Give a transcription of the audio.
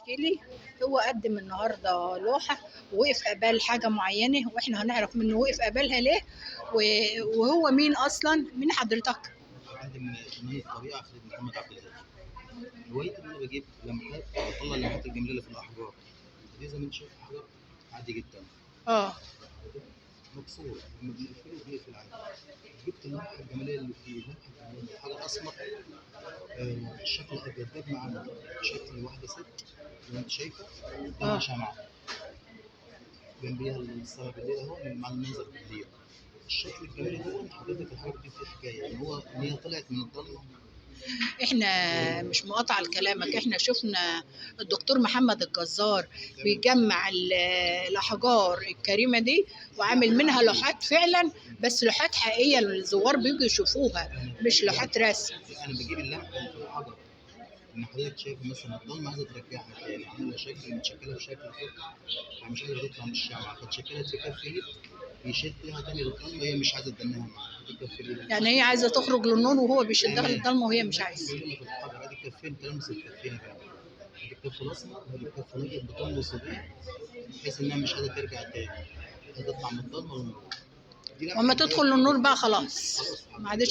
لي هو قدم النهارده لوحة ووقف قبال حاجة معينة، واحنا هنعرف منه وقف قبالها ليه وهو مين اصلا. مين حضرتك؟ عندي فنان الطبيعة خالد محمد عبد الهادي. هوايتي ان انا بجيب لمحات، بطلع اللمحات الجميلة اللي في الاحجار دي. زي ما انت شايف حجر عادي جدا مكسور، لما بنقفله بيقفل عادي. جبت اللمحه الجمالية اللي فيه، اللمحه الجمالية حجر اسمر، الشكل ابيض ده مع شكل واحدة ست زي ما انت شايفه قدامها شمعة جنبيها السما بالليل اهو مع المنظر بالليل. الشكل الجمالي ده حضرتك الحاجة دي فيه حكاية، يعني هو ان هي طلعت من الضلمة. احنا مش مقاطعه لكلامك، احنا شفنا الدكتور محمد الجزار بيجمع الاحجار الكريمة دي وعامل منها لوحات فعلا، بس لوحات حقيقية الزوار بيجوا يشوفوها، مش لوحات رسم. انا بجيب اللمحه اللي في الحجر، ان حضرتك شايف مثلا الضلمة عايزه ترجعها تاني، عامله شكل متشكله بشكل كده، فمش قادرة تطلع من الشمعة، فاتشكلت في كف ايد بيشدها تاني للضلمه، هي مش عايزه تدنها معاها كف ايد. يعني هي عايزه تخرج للنور وهو بيشدها للضلمه وهي مش عايزه. في الحجر ادي الكفين، تلمس الكفين بقى، ادي الكف الاسمر وادي الكف الابيض بتلمس بيه بحيث انها مش قادرة ترجع تاني، عايزه تطلع من الضلمة للنور. واما تدخل للنور بقى خلاص ما عادش.